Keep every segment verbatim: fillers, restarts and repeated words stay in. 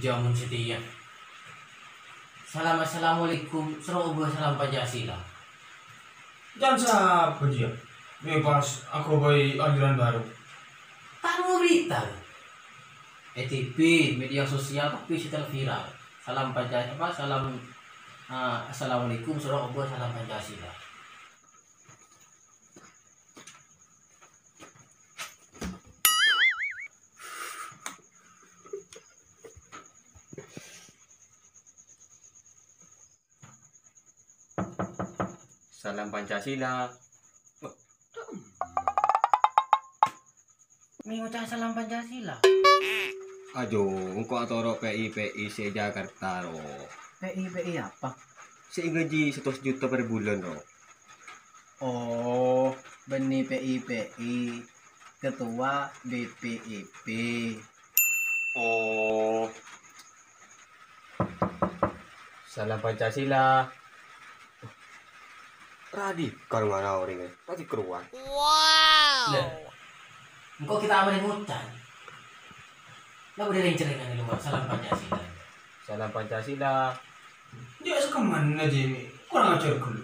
Jaman satèya. Salam assalamualaikum, soro obâ salam Pancasila. Can sapa jiyâ? Mè' pas aghâbây aliran baru. Ta' noro' berita. È T V, media sosial, kabbhi sè viral. Salam Panca-, apa, salam, ah, assalamualaikum, soro obâ salam Pancasila. Salam Pancasila. Mè' ngoca' salam Pancasila. Ajo, engko' atoro' P I P I sè Jakarta, ro. P I P I apa? Sè èghâji satos juta per bulân, ro. Oh, bânnè P I P I, ketua B P I P. Oh. Salam Pancasila. Radikal mana orèng, eh? Tadi keruan. Lah, engko' kita amalè ngoca'. Lah, udah rèng-cerèngan di luar. Salam Pancasila. Salam Pancasila. Jhâ' sakemma jiyâ, kurang ajar ghâllu.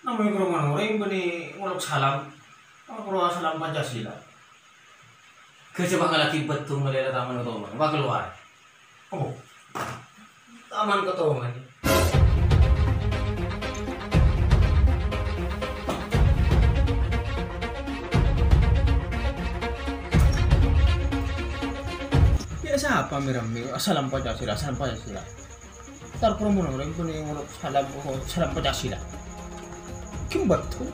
Namanya keruan orèng bânnè ngolok salam. Apa perlu salam Pancasila? Ghâjâ bhâkal aghi' bâdhung malèla taman ka Tomang. Wah, keluar. Oh. Taman ka Tomang. Yâ, sapa mè-rammè? Salam Pancasila, salam Pancasila. Tar kerumunan orang pun yang ngolok salam, oh, salam Pancasila. Kim bâdhung.